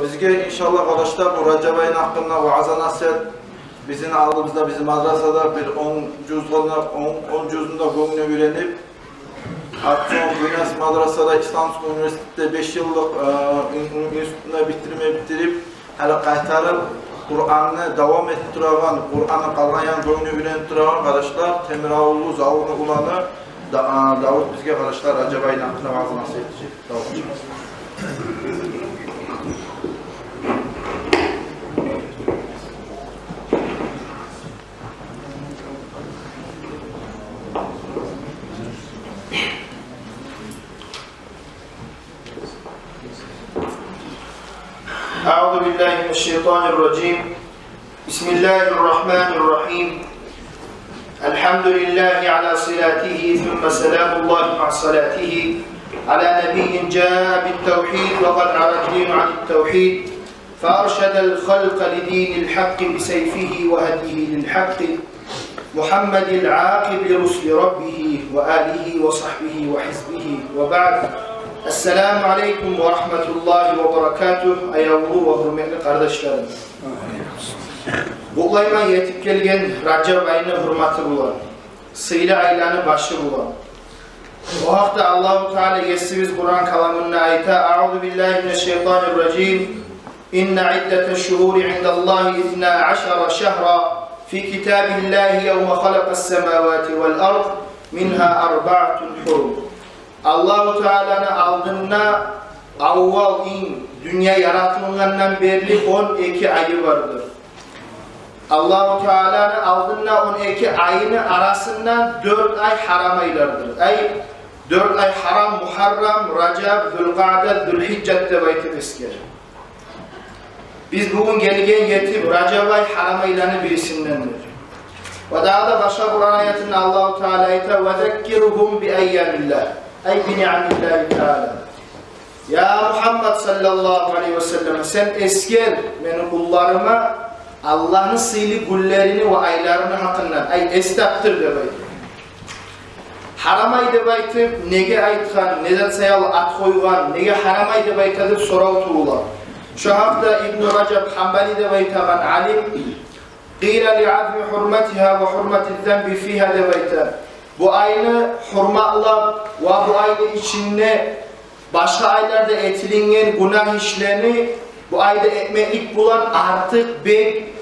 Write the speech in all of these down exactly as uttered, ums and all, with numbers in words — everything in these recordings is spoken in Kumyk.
Бизге, иншаллагь, къардашлар, бу Ражаб айны гьакъында ваъза-насигьат, бизин алдыбызда, бизин мадрасада бир он жюз гьона, он, он жюзюн де гёнгюне уьйренип, артсонг Гюнес мадрасада, Исламский университетде беш йыллыкъ, э, ин-, ин-, институтну битирме битирип, гьали къайтарып Къуранны давам этип турагъан, Къуранны къалгъан ягъын гёнгюне уьйренип турагъан, къардашлар, Темиравуллу Залгъуну уланы Да-, а, Давут бизге, къардашлар, Ражаб айны гьакъында ваъза-насигьат этежек. Давут. أعوذ بالله من الشيطان الرجيم. بسم الله الرحمن الرحيم. الحمد لله على صلاته، ثم سلام الله مع صلاته، على نبي جاء بالتوحيد، وقد عرى الدين عن التوحيد، فأرشد الخلق لدين الحق بسيفه وهديه للحق، محمد العاقب لرسل ربه وآله وصحبه وحزبه وبعد. السلام عليكم ورحمة الله وبركاته. Аявлу ва гьюрметли къардашларым. Къутлайман етип гелген Ражаб айны гьюрматы булан, сыйлы айланы башы булан. О гьакъда Аллагьу Таала Есибиз Къуран каламында айта: أعوذ بالله من الشيطان الرجيم. إن عدة الشهور عند الله اثنا عشر شهرا في كتاب الله يوم خلق السماوات والأرض منها أربعة حرم. Аллагьу Тааланы алдында аввал инг дюнья яратылгъандан берли он эки айы бардыр. Аллагьу Тааланы алдында он эки айны арасындан дёрт ай гьарам айлардыр. Ай, дёрт ай гьарам: Мугьаррам, Ражаб, Зулкъаъда, Зулгьижжат деп айтып эсгере. Биз бугюн гелген етип Ражаб ай гьарам айланы бирисиндендир. Ва дагъы да башгъа Къуран аятында Аллагьу Таала айта: وذكرهم بأيام الله، أي بنعم الله تعالى. Я Мугьаммад саллаллагьу алайгьи ва саллам, сен эсгер мени къулларыма Аллагьны сыйлы гюнлерини ва айларыны гьакъындан, ай, эс тапдыр деп айта. Гьарам ай деп айтып неге айтгъан, не зат саялы ат къойгъан, неге гьарам ай деп айта деп сорав тувула. Шо гьакъда Ибну Ражаб Гьанбали деп айтагъан алим: قيل لعظم حرمتها وحرمة الذنب فيها деп айта. Бу айны гьюрматлап ва бу айны ичинде башгъа айларда этилинген гюнагь ишлени бу айда этмеклик булан артыкъ бек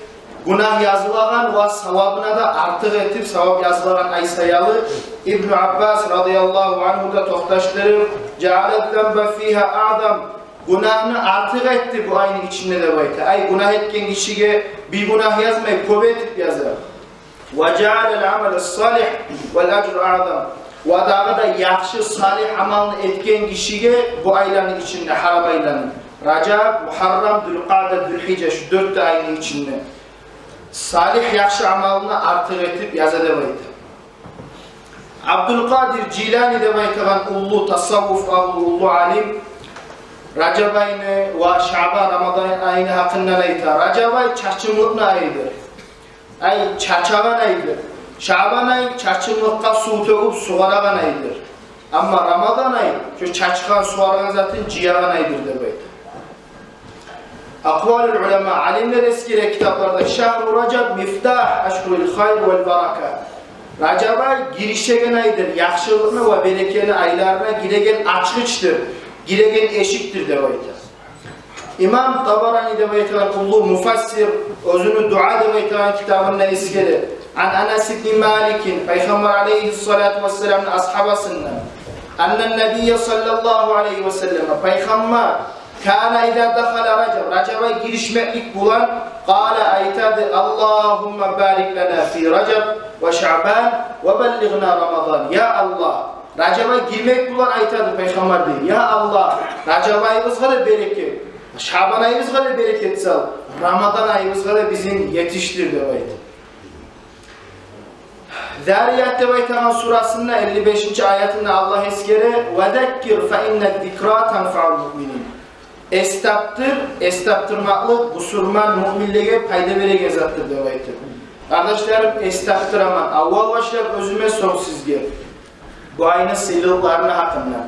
гюнагь язылагъан ва савабына да артыкъ этип савап язылагъан ай саялы Ибну Аббас радияллагьу ангьу да токъташдырып: جعل الذنب فيها أعظم. Гюнагьны артыкъ этди бу айны ичинде деп айта. Ай, гюнагь этген гишиге бир гюнагь язмай, кёп этип яза. وجعل العمل الصالح والأجر أعظم. Ва дагъы да яхшы, салигь амалны этген гишиге бу айланы ичинде, гьарам айланы, Ражаб, Мугьаррам, Зулкъаъда, Зулгьижжа, шу дёрт де айны ичинде салигь, яхшы амалны артыкъ этип яза деп айта. Абдулкъадир Жилани деп айтагъан уллу тасаввуф агьлу, уллу алим, Ражаб айны ва Шаъбан, Рамадан айны гьакъындан айта: Ражаб ай чачымлыкъны айыдыр. Ай, чачагъан айдыр. Шаъбан ай чачымлыкъгъа сув тёгюп сугъарагъан айдыр. Амма Рамадан ай шо чачгъан, сугъаргъан затын жыягъан айдыр деп айта. Акъвалул улама, алимлер эсгере китапларда: شهر رجب مفتاح أشهر الخير والبركة. Ражаб ай гиришеген айдыр, яхшылыкъны ва берекени айларына гиреген ачгъычдыр, гиреген эшикдир деп айта. Имам Табарани деп айтагъан уллу муфассир оьзюню «Дуа» деп айтагъан китабында эсгере: عن أنس بن مالك, Пайхаммар алайгьиссалату вассаламны асгьабасындан, أن النبي صلى الله عليه وسلم, Пайхаммар, كان إذا دخل رجب, Ражаб ай гиришмеклик булан, قال, айтады: اللهم بارك لنا في رجب وشعبان وبلغنا رمضان. Я Аллагь, Ражаб ай гирмек булан айтады Пайхаммар, дей: я Аллагь, Ражаб айыбызгъа да берекет, Шаъбан айыбызгъа да берекет сал, Рамадан айыбызгъа да бизин етишдир деп айта. Зарият деп айтагъан сурасында элли бешинчи аятында Аллагь эсгере: وذكر فإن الذكرى تنفع المؤمنين. Эс тапдыр, эс тапдырмакълыкъ бусурман муъминлеге пайда береген затдыр деп айтып. Къардашларым, эс тапдыраман, аввал башлап оьзюме, сонг сизге, бу айны сыйлылыкъларыны гьакъында.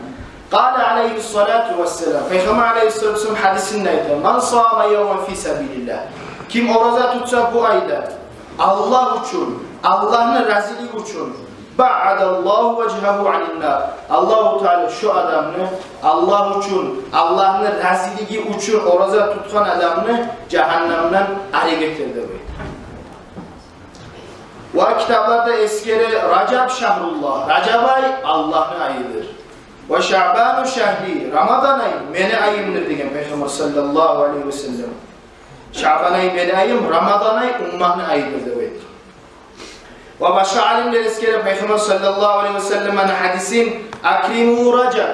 Къала алайгьиссалату вассалам, Пайхаммар алайгьиссалату вассалам гьадисинде айта: «Ман сама явман фи сабилиллагь». Ким ораза тутса бу айда Аллагь учун, Аллагьны разилиги учун, баъадаллагьу важгьагьу аниннар. Аллагьу Таала шо адамны, Аллагь учун, Аллагьны разилиги учун ораза тутгъан адамны жагьаннамдан арек этер деп айта. Ва китапларда эсгере: «Ражаб шагьруллагь, Ражаб ай Аллагьны айыдыр. Ва шаъбану шагьри, Рамадан ай мени айымдыр», – деген Пайхаммар саллаллагьу алайгьи ва саллам. Шаъбан ай мени айым, Рамадан ай умматны айыдыр деп айтды. Ва башгъа алимлер эсгере Пайхаммар саллаллагьу алайгьи ва салламны гьадисин: «Акриму Ражаб,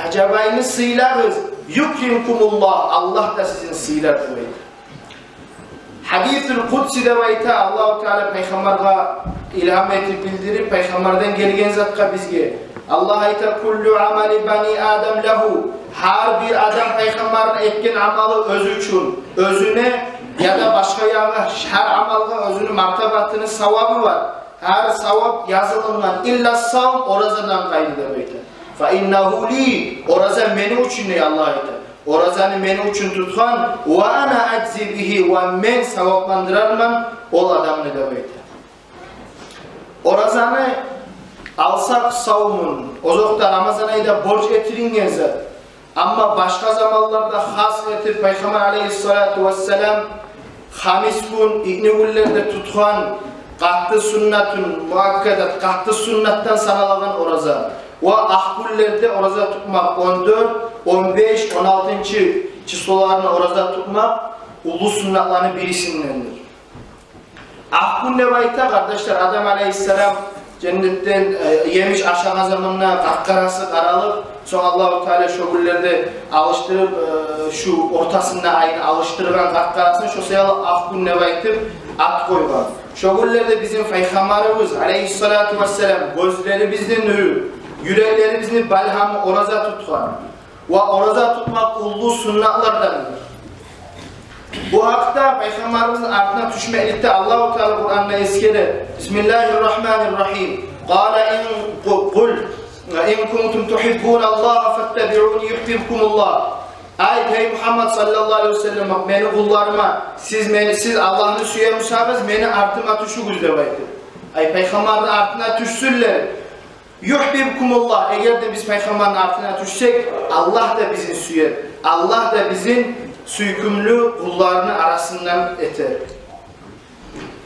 Ражаб айны сыйлагъыз, юкримкумуллагь, Аллагь да сизин сыйлар», – деп айтды. Гьадисул къудси деп айта, Аллагьу Таала Пайхаммаргъа илгьам этип билдирип, Пайхаммардан гелген затгъа бизге. Аллагь айта: «Куллу амали бани Адам лагьу». Гьар бир адам пайхаммарны этген амалы оьзю учун, оьзюне яда башгъа ягъа, гьар амалгъа оьзюню мартабатыны, савабы бар. Гьар саваб язылынгъан, илла савм, оразадан къайры деп айта. «Фа иннагьу ли», ораза мени учун дей Аллагь айта. Оразаны мени учун тутгъан, «ва ана ажзи бигьи», ва мен савапландырарман ол адамны деп айта. Оразаны алсакъ, савмун, озокъда, Рамазан айда борч этилинген зат. Амма башгъа заманларда хас этип Пайхаммар алайгьиссалату вассалам хамис гюн, итни гюнлерде тутгъан, къатты суннатун муаккадат, къатты суннатдан саналагъан ораза. Ва акъ гюнлерде ораза тутмакъ, он дёрт, он беш, он алтынчы числоларына ораза тутмакъ уллу суннатланы бирисиндендир. Акъ гюн деп айта, къардашлар, Адам алайгьиссалам женнетден, э, емиш ашагъан заманда къаркъарасы къаралып, сонг Аллагьу Таала шо гюнлерде алышдырып, э, шу ортасында айны алышдыргъан къаркъарасын, шо саялы акъ гюн деп айтып ат къойгъан. Шо гюнлерде бизин Пайхаммарыбыз алайгьиссалату вассалам гёзлерибизни нюрю, юреклерибизни балгьамы ораза тутгъан. Ва ораза тутмакъ уллу суннатлардандыр. Бу гьакъда Пайхаммарыбызны артына тюшмекликде Аллагьу Таала Къуранда эсгере: «Бисмиллагьир рагьманир рагьим. Къала ин къу-, къул ин кунтум тугьиббуналлагьа фаттабиъуни югьбибкумуллагь». Айт, гьей Мугьаммад саллаллагьу алайгьи ва саллам, мени къулларыма, сиз мени, сиз Аллагьны сюе бусагъыз, мени артыма тюшюгюз деп айтып. Ай, Пайхаммарны артына тюшсюнлер. Югьбибкумуллагь, эгер де биз Пайхаммарны артына тюшсек, Аллагь да бизин сюер. Аллагь да бизин сюйкюмлю къулларыны арасындан этер.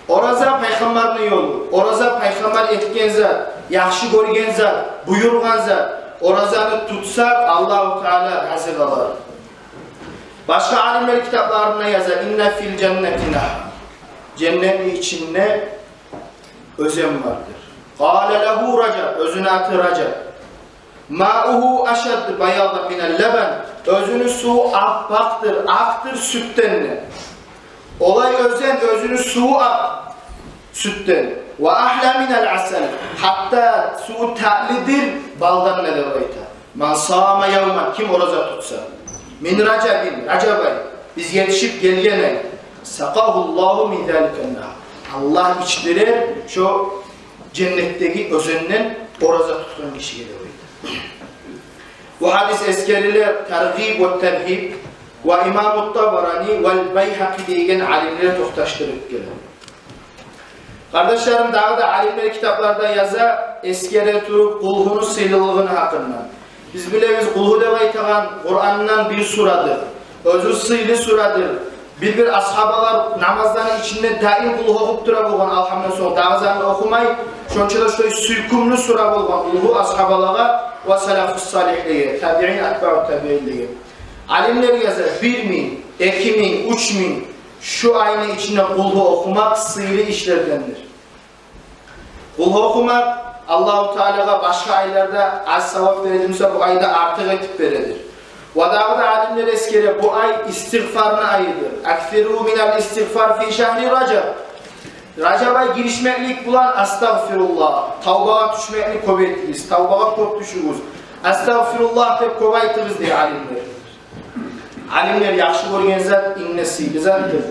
Ораза Пайхаммарны ёлу. Ораза Пайхаммар этген зат, яхшы гёрген зат, буюргъан зат. Оразаны тутсакъ, Аллагьу Таала рази къалар. Башгъа алимлер китапларында яза: «Инна фил жаннати нагьр». Женнетни ичинде оьзен бардыр. Къала лагьу Ражаб, оьзюню аты Ражаб. Маугьу ашадду баядан минал лабан, оьзюню суву аппакъдыр, акъдыр сютден де. Олай оьзен, оьзюню суву акъ сютден. Ва агьла минал асал, гьатта суву татлидир балдан да деп айта. Ман сама явман, ким ораза тутса, мин Ражабин, Ражаб ай, биз етишип гелген ай, сакъагьуллагьу мин заликан нагьр, Аллагь ичдирер шо женнетдеги оьзенден ораза тутгъан гишиге деп айта. Бу гьадис эсгериле Таргъиб ва Таргьиб ва имаму Табарани вал Байгьакъи деген алимлер токъташдырып геле. Къардашларым, дагъы да алимлер китапларда яза, эсгере туруп, Къулгьуну сыйлылыгъыны гьакъында. Биз билебиз, Къулгьу деп айтагъан Къурандан бир сурадыр. Оьзю сыйлы сурадыр. Бир-бир асгьабалар намазланы ичинде даим Къулгьу охуп тура болгъан, Алгьамдан сонг дагъы затны охумай. Шонча да шулай сюйкюмлю сура болгъан Къулгьу асгьабалагъа ва салафус салигьлеге, табиин, атбаъу табиинлеге. Алимлер яза, бир минг, эки минг, уьч минг, шу айны ичинде Къулгьу охумакъ сыйлы ишлердендир. Къулгьу охумакъ Аллагьу Таалагъа башгъа айларда аз савап берилсе, бу айда артыкъ этип бередир. Ва дагъы да алимлер эсгере, бу ай истигъфарны айыдыр. Аксиру минал истигъфар фи шагьри Ражаб. Ражаб ай гиришмеклик булан астагъфируллагь, тавбагъа тюшмекни кёп этигиз, тавбагъа кёп тюшюгюз. Астагъфируллагь деп кёп айтыгъыз, дей алимлер. Алимлер яхшы гёрген зат, инг де сыйлы затдыр.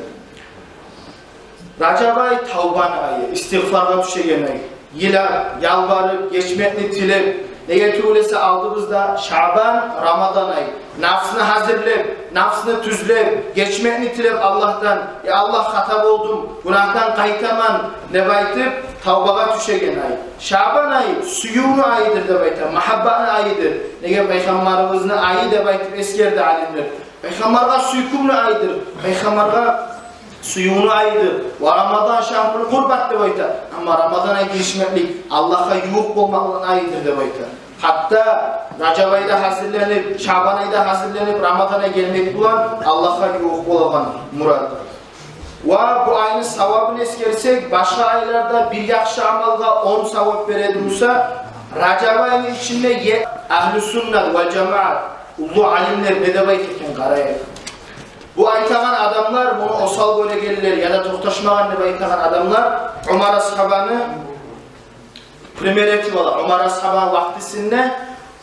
Ражаб ай тавбаны айы, истигъфаргъа тюшеген ай. Йылап, ялбарып, гечмекни тилеп, Неге тюгюл эсе, алдыбызда Шаъбан, Рамадан ай. Нафсны гьазирлеп, нафсны тюзлеп, гечмекни тилеп Аллагьдан: «Я Аллагь, хата болдум, гюнагьдан къайтаман», — деп айтып, тавбагъа тюшеген ай. Шаъбан ай сюювню айыдыр деп айта, магьаббатны айыдыр. Неге, Пайхаммарыбызны айы деп айтып эсгерди алимлер. Пайхаммаргъа сюйкюмлю айдыр, Пайхаммаргъа сюювню айдыр. «Ва Рамадан шагьрул къурбат», — деп айта. Амма Рамадан ай гиришмеклик, Аллагьгъа ювукъ болмакълыкъны айыдыр деп айта. Гьатта Ражаб айда гьазирленип, Шаъбан айда гьазирленип, Рамадан ай гелмек булан Аллагьгъа ювукъ болагъан мурат. Ва бу айны савабын эсгерсек, башгъа айларда бир яхшы амалгъа он савап береди буса, Ражаб айны ичинде е-, Агьлу Суннат вал Жамаат, уллу алимлер не деп айта экен, къарайыкъ. Бу айтагъан адамлар, муну осал гёрегенлер яда токъташмагъан деп айтагъан адамлар Умар асгьабаны пример этип ала. Умар асгьабаны вакътисинде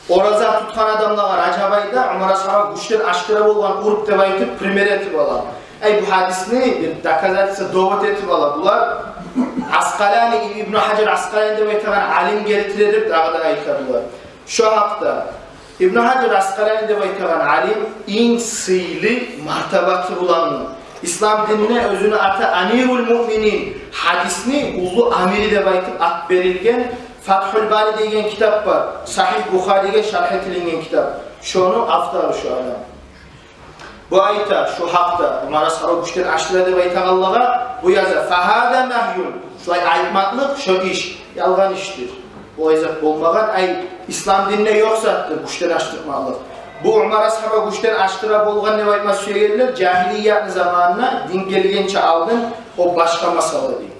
ораза тутгъан адамлагъа Ражаб айда Умар асгьаба гючден ачдыра болгъан, урп деп айтып, пример этип ала. Ай, бу гьадисни бир доказательство, довод этип ала булар. Аскъалани, Ибну Гьажар Аскъалани деп айтагъан алим гелтире деп дагъы да айта булар. Шо гьакъда Ибну Гьажар Аскъалани деп айтагъан алим инг сыйлы мартабасы булангъы, ислам динине оьзюню аты Амирул Муъминин, гьадисни уллу амири деп айтып ат берилген, Фатгьул Бари деген китап бар, Сагьигь Бухариге шаргь этилинген китап. Шону автору шо адам. Бу айта шо гьакъда, Умар асгьаба гючден ачдыра деп айтагъанлагъа, бу яза: «Фагьаза нагьюн». Шулай айтмакълыкъ, шо иш ялгъан ишдир. Олай зат болмагъан, ай, ислам динде ёкъ затдыр гючден ачдырмакълыкъ. Бу Умар асгьаба гючден ачдыра болгъан деп айтма сюегенлер, жагьилиятны заманына, дин гелгенче алдын, о башгъа масъала дей.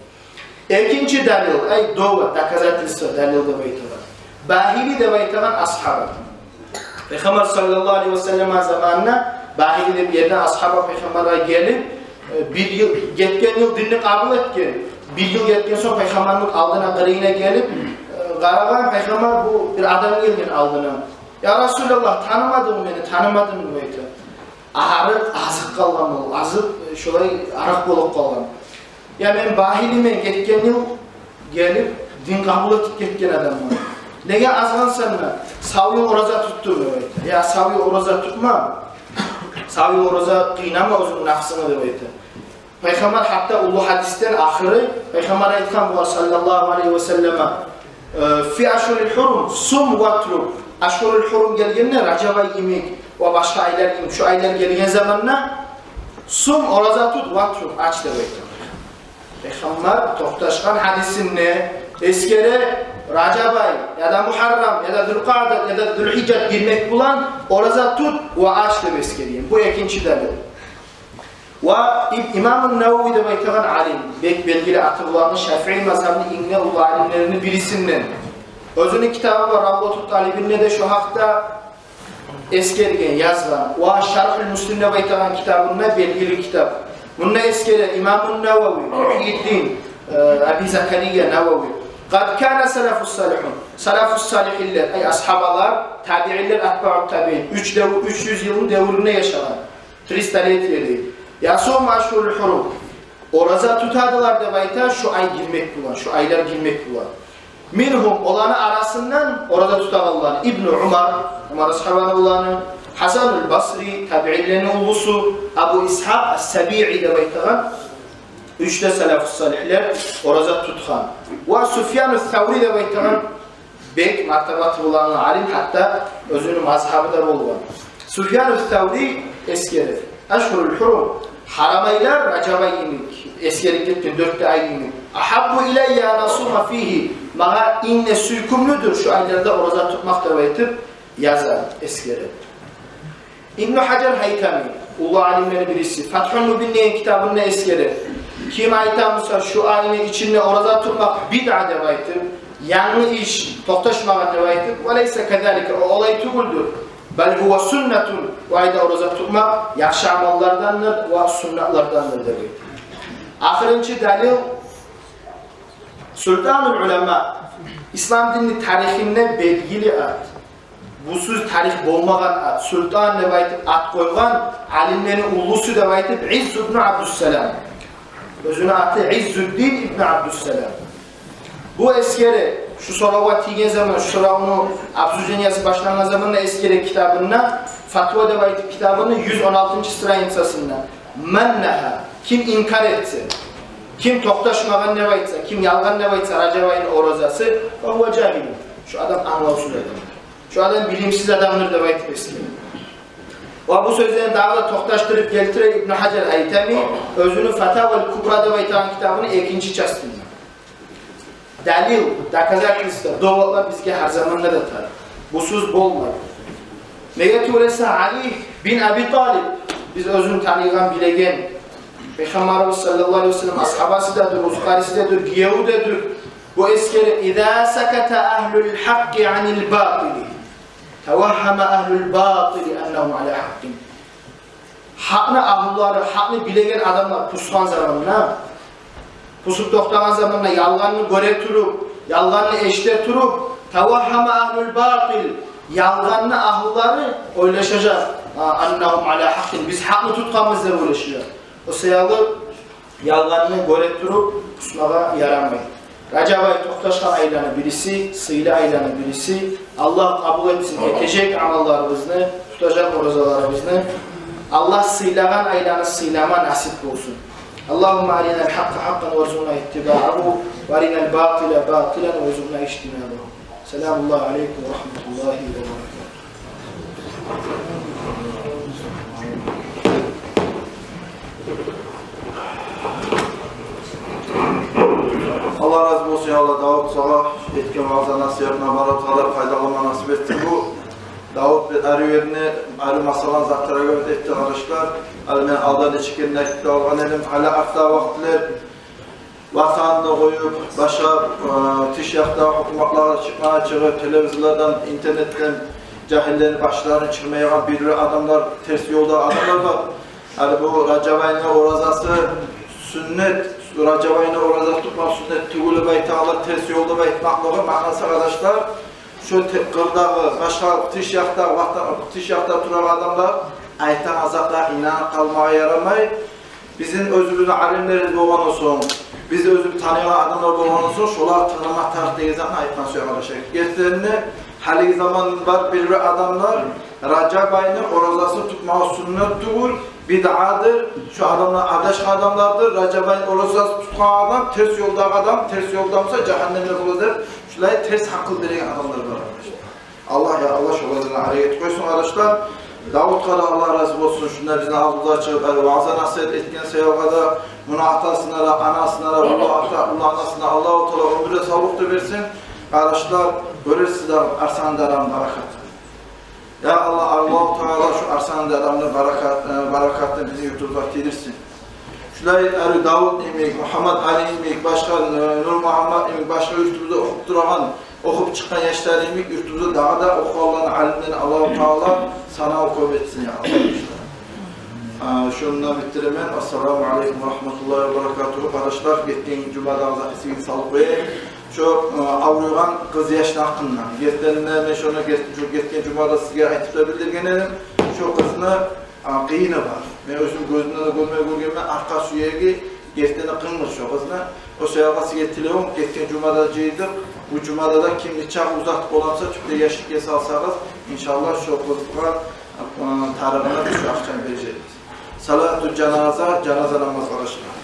Экинчи далил, ай, довод, доказательство, далил деп айтыла. Багьили деп айтагъан асгьаба. Пайхаммар саллаллагьу алайгьи ва саллам заманына Багьили деп ерден асгьаба Пайхаммаргъа гелип, э, бир йыл, гетген йыл динни къабул этген. Бир йыл гетген сонг Пайхаммарны алдына, къырыйына гелип, э, къарагъан Пайхаммар, бу бир адам гелген алдына. «Я Расулаллагь, танымадынгмы мени, танымадынгмы?» — деп айта. Арыкъ, азып къалгъан ол, азып, э, шолай арыкъ болуп къалгъан. «Я, мен Багьилимен, гетген йыл гелип, дин къабул этип гетген адамман. Неге азгъансан?» — деп. «Сав йыл ораза тутдум», — деп айта. «Я, сав йыл ораза тутма. Сав йыл ораза къыйнама оьзюнгню напсынгны», — деп айта. Пайхаммар гьатта уллу гьадисден ахыры, Пайхаммар айтгъан бугъар саллаллагьу алайгьи ва саллама, э, «Фи ашгьурил гьурум сум ватруб». Ашгьурул гьурум гелгенде, Ражаб ай йимик ва башгъа айлар йимик, шо айлар гелген заманда, «сум», ораза тут, «ватруб», ач деп айтгъан. Пайхаммар токъташгъан гьадисинде эсгере Ражаб ай, яда Мугьаррам, яда Зулкъаъда, яда Зулгьижжа гирмек булан ораза тут ва ач деп эсгерген. Бу экинчи далил. Ва Иб-, Имамун Навави деп айтагъан алим, бек белгили аты булангъы шафии мазгьабны инг де уллу алимлерини бирисинден. Оьзюню китабы бар, Равдатут Талибинде де шо гьакъда эсгерген, язгъан. Ва Шаргьул Муслим деп айтагъан китабында, белгили китап. Мунда эсгере Имамун Навави, Мухьйиддин, э, Аби Закария Навави: «Къад кана салафус салихун». Салафус салихинлер, ай, асгьабалар, табиинлер, атбаут табиин, уьч дев-, уьч юз йылны девюрюнде яшагъан. Три столетия дей. «Ясумуна ашгьурул гьурум». Ораза тутадылар деп айта, шо ай гирмек булан, шо айлар гирмек булан. «Мингьум», оланы арасындан ораза тутагъанланы: Ибну Умар, Умар асгьабаны уланы, Гьасанул Басри, табиинлени уллусу, Абу Исгьакъ ас-Сабии деп айтагъан, уьч де салафус салихлер ораза тутгъан. Ва Суфьяну Саври деп айтагъан, бек мартабаты булангъы алим, гьатта оьзюню мазгьабы да болгъан. Суфьяну Саври эсгере: «Ашгьурул гьурум, гьарам айлар, Ражаб ай йимик, эсгерип гетген дёрт де ай йимик. Агьаббу илаййа ан асума фигьи, магъа инг де сюйкюмлюдюр шо айларда ораза тутмакъ», — деп айтып яза, эсгере. Ибну Гьажар Гьайтами, уллу алимлени бириси, Фатгьул Мубин деген китабында эсгере: ким айта буса шо айны ичинде ораза тутмакъ бидъа деп айтып, янгы иш, токъташмагъан деп айтып, «Ва лайса казалика», о олай тюгюлдюр. «Бал гьува суннатун», о айда ораза тутмакъ яхшы амаллардандыр ва суннатлардандыр деп айта. Ахырынчы далил, Султанул улама, ислам динни тарихинде белгили ат. Бусуз тарих болмагъан ат, султан деп айтып ат къойгъан алимлени уллусу деп айтып, Изз ибну Абдуссалам. Оьзюню аты Иззуддин ибну Абдуссалам. Бу эсгере, Шу соравгъа тийген заман, шу соравну обсуждениясы башлангъан заманда эсгере китабында, «Фатва» деп айтып китабыны юз он алтынчы страницасында: «Ман нафа», ким инкар этсе, ким токъташмагъан деп айтса, ким ялгъан деп айтса Ражаб айны оразасы, «фагьува жагьил», шу адам англавсуз адамдыр, шу адам билимсиз адамдыр деп айтып эсгере. Ва бу сёзлени дагъы да токъташдырып гелтире Ибну Гьажар Гьайтами оьзюню «Фатавал Кубра» деп айтагъан китабыны экинчи частында. Далил, доказательство, доводлар бизге гьар заманда да тарыкъ. Бусуз болмай. Неге тюгюл эсе, Али бин Аби Талиб, биз оьзюн таныйгъан, билеген, Пайхаммарыбыз саллаллагьу алайгьи ва саллам асгьабасы да дюр, узкъариси де дюр, гиеви де дюр. Бу эсгере: «Иза саката агьлул гьакъкъи анил батили, тавагьгьама агьлул батили аннагьум ала гьакъкъин». Гьакъны агьлулары, гьакъны билеген адамлар пусгъан заманда, пусуп токътагъан заманда, ялгъанны гёре туруп, ялгъанны эшите туруп, тавагьгьама агьлул батил, ялгъанны агьлулары ойлашажакъ, а, аннагьум ала гьакъкъин, биз гьакъны тутгъанбыз деп ойлашажакъ. О саялы ялгъанны гёре туруп пусмагъа ярамай. Ражаб ай токъташгъан айланы бириси, сыйлы айланы бириси. Аллагь къабул этсин этежек амалларыбызны, тутажакъ оразаларыбызны. Аллагь сыйлагъан айланы сыйлама насип болсун. Аллагьумма аринал гьакъкъа гьакъкъан варзукъна иттибагьагьу, ва аринал батила батилан варзукъна ижтинабагьу. Саламуллагьи алайкум ва рагьматуллагьи ва баракатугь. Аллагь рази болсун, я Аллагь, Давут, сагъа этген ваъза-насигьатындан барыбызгъа да пайдаланма насип этсин. Бу Давут бек ари ерни, ари масъаланы затларына гёре этди, къардашлар. Гьали мен алда нече керен айтып да алгъан эдим, гьали артдагъы вакътилер ватанны къоюп, башгъа, э, тыш якъдагъы гьукуматлагъа чыкъмагъа чыгъып, телевизорлардан, интернетден жагьиллени башларын чырмайгъан бир-бир адамлар, терс ёлда адамлар бар. Гьали бу Ражаб айны оразасы сюннет, Ражаб айны ораза тутмакъ сюннет тюгюл деп айтагъанлар, терс ёл деп айтмакълыгъы маънасы, къардашлар, шо те-, къырдагъы, башгъа тыш якъдагъы ватан, тыш якъда турагъан адамлар айтагъан затлагъа инанып къалмагъа ярамай. Бизин оьзюбюзню алимлерибиз болгъан сонг, биз оьзюбюз таныйгъан адамлар болгъан сонг, шолар тынгламакъ тарыкъ деген затны айтма сюемен, къардашлар. Гертиден де, гьалиги заман бар бир-бир адамлар Ражаб айны оразасын тутмагъы сюннет тюгюл, бидъадыр, шо адамлар адашгъан адамлардыр. Ражаб айны оразасын тутгъан адам терс ёлдагъы адам, терс ёлда буса жагьаннемде болур деп, шулай терс гьакъыл береген адамлар бар, къардашлар. Аллагь, я Аллагь, шолардан арек этип къойсун, къардашлар. Давутгъа да Аллагь рази болсун, шунда бизин алдыбызгъа чыгъып, гьали ваъза-насигьат этген саялгъа да, муну атасына да, анасына да, уллу ата, уллу анасына Аллагьу Таала оьмюр де, савлукъ да берсин. Къардашлар, гёресиз де Арслан даданы баракатын. Я Аллагь, Аллагьу Таала шу Арслан даданы баракат-, э, баракатын бизин юртубузгъа тийдирсин. Шулай ари Давут йимик, Мугьаммат Али йимик, башгъа, э, Нурмугьаммат йимик, башгъа юртубузда охуп турагъан, охуп чыкъгъан яшлар йимик, юртубузда дагъы да охуп алгъан алимлени Аллагьу Таала санаву кёп этсин, я Аллагь. А, шунда битдиремен. Ассаламу алейкум ва рагьматуллагьи ва баракатугьу. Къардашлар, гетген жумада да эсигизге салып къояйым. Шо, э, авруйгъан къыз яшны гьакъында. Гертиден де мен шону гет-, шо гетген жумада сизге айтып да билдирген эдим. Шо къызны, а, къыйыны бар. Мен оьзюм гёзюмден де гёрме гёргенмен, аркъа сюеги гертиден де къыйын шо къызны. О саялы сизге тилевюм, гетген жумада жыйдыкъ. Бу жумада да ким нечакъы узатып боламса, тюпде яшлыкъгъа салсагъыз, иншаллагь, шо къызгъа, а, тарыгъына шо акъчаны бережекбиз. Салату жаназа, жаназа намаз, къардашлар.